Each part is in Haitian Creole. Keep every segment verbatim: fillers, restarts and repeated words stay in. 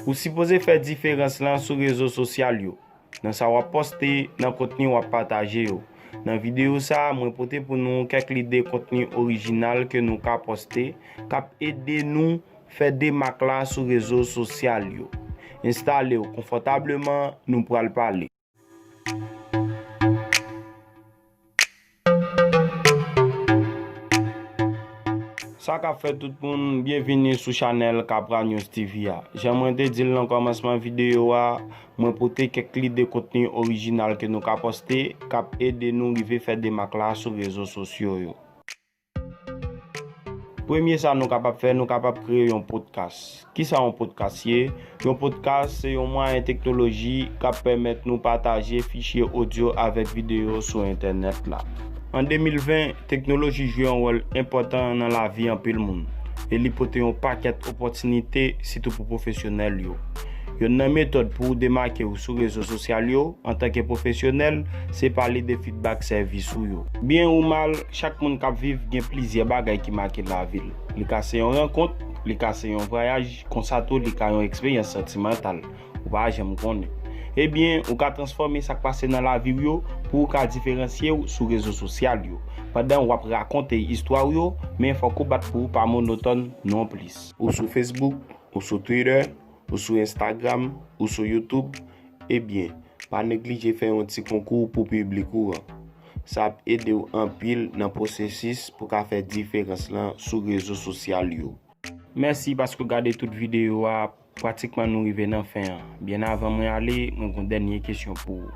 Ou sipoze fè diferans lan sou rezo sosyal yo, nan sa w ap poste, nan kontni w ap pataje yo. Nan videyo sa a, mwen pote pou nou kèk lide kontni orijinal ke nou ka poste, k ap ede nou fè demak la sou rezo sosyal yo. Enstale w konfòtableman, nou pral pale. Sa k ap fèt tout moun, byenvini sou chanèl Capra News T V a. Jan mwen te di l nan kòmansman videyo a, mwen pote kèk lide kontni orijinal ke nou ka poste, k ap ede nou rive fè demak la sou rezo sosyo yo. Premye sa nou kapab fè, nou kapab kreye yon podcast. Kisa yon podcast ye? Yon podcast se yon mwayen teknoloji k ap pèmèt nou pataje fichye odyo avèk videyo sou entènèt la. An de mil ven, teknoloji jwe yon wòl enpòtan nan lavi anpil moun, e li pote yon pakèt opòtinite, sitou pou pwofesyonèl yo. Youn nan metòd pou w demake w sou rezo sosyal yo, antanke pwofesyonèl, se pale de feedback sèvis ou yo. Byen ou mal, chak moun k ap viv gen plizyè bagay ki make lavi l. Li ka se yon rankont, li ka se yon vwayaj, konsa tou li ka yon eksperyans santimantal. Ou pa janm konnen. Ebyen, ou ka transfòme sa k pase nan lavi w yo pou w ka diferansye w sou rezo sosyal yo. Pandan w ap rakonte istwa w yo, men fòk ou bat pou w pa monotòn nonplis. Ou sou Facebook, ou sou Twitter, ou sou Instagram, ou sou YouTube, ebyen, pa neglije fè yon ti konkou pou piblik ou an. Sa ap ede w anpil nan pwosesis pou ka fè diferans lan sou rezo sosyal yo. Mèsi paske w gade tout videyo a, pratikman nou rive nan fen an. Byen avan mwen ale, mwen gen yon dènye kesyon pou ou.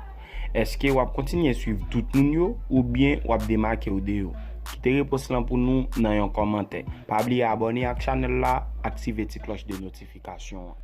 Èske w ap kontinye swiv tout moun yo, oubyen w ap demake w de yo? Kite repons lan pou nou nan yon kòmantè. Pa bliye abòne ak chanèl la, aktive ti klòch de notifikasyon an.